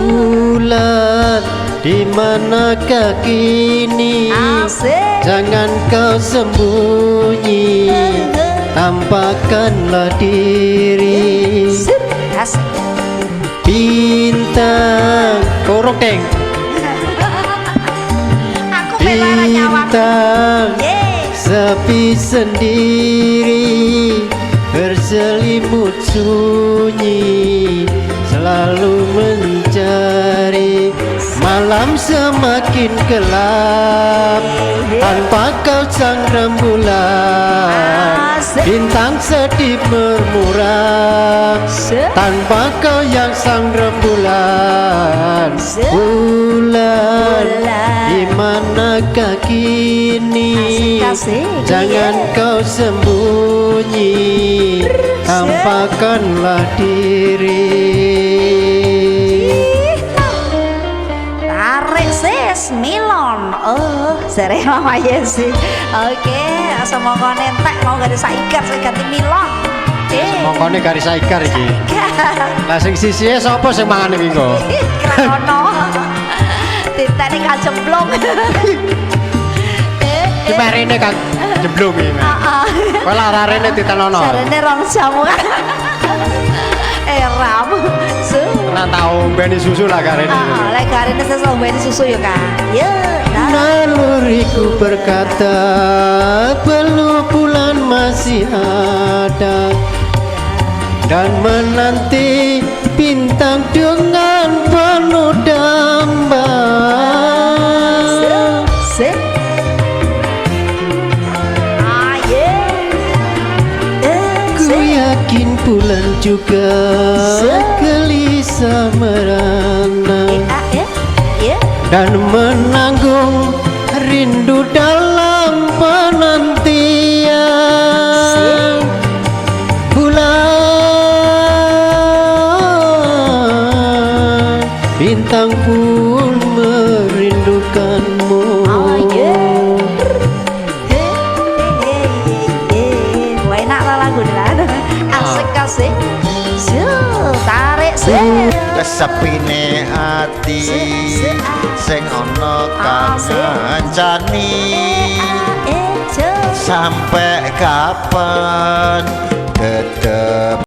Bulan, di manakah kini? Asik. Jangan kau sembunyi, tampakkanlah diri. Sip. Asik. Bintang. Kurung deng. Aku melara nyawang. Bintang, Ye. sepi sendiri, berselimut sunyi, selalu mencari. Malam semakin gelap tanpa kau sang rembulan. Asik. Bintang sedih bermuram Sip. tanpa kau yang sang rembulan. Sip. Bulan, Bulan. di manakah kini? Asik. Asik. Jangan kau sembunyi, tampakkanlah diri. Tarik sis milon. Oh, sere Mama Yesi. Oke, semoga nentek mau garis saikat saya ganti milon. Eh. Mongkone garis saikar iki. Saikat. Lah sing sisihe sapa sing mangan iki engko? Krono. Titane kacemplung. Eh, Iki meh rene kan jemblung iki. Meh. Heeh. Kowe lah rene titenono. Jarene 2 jam kan. Eh, ram. Su. Tenan tak ombeni susu lah karene. Heeh, lek garene sesuk ombeni susu ya, Kak. Ya. Nah. Naluriku berkata belum bulan masih ada dan menanti bintang dengan penuh damba. Se. Ah, ye. Eh, Ku se. yakin bulan juga gelisah merana Eh, ah, eh. Ye. dan menanggung rindu dalam penantian. Bulan, bintang pun merindukanmu. Oh, yeah. He, he, he, he. Wah, enak lah lagu ini lah. Asik asik. Su, tarik se. Kesepine ati sing ana kang ngancani. Eh, eh, Sampai kapan tetep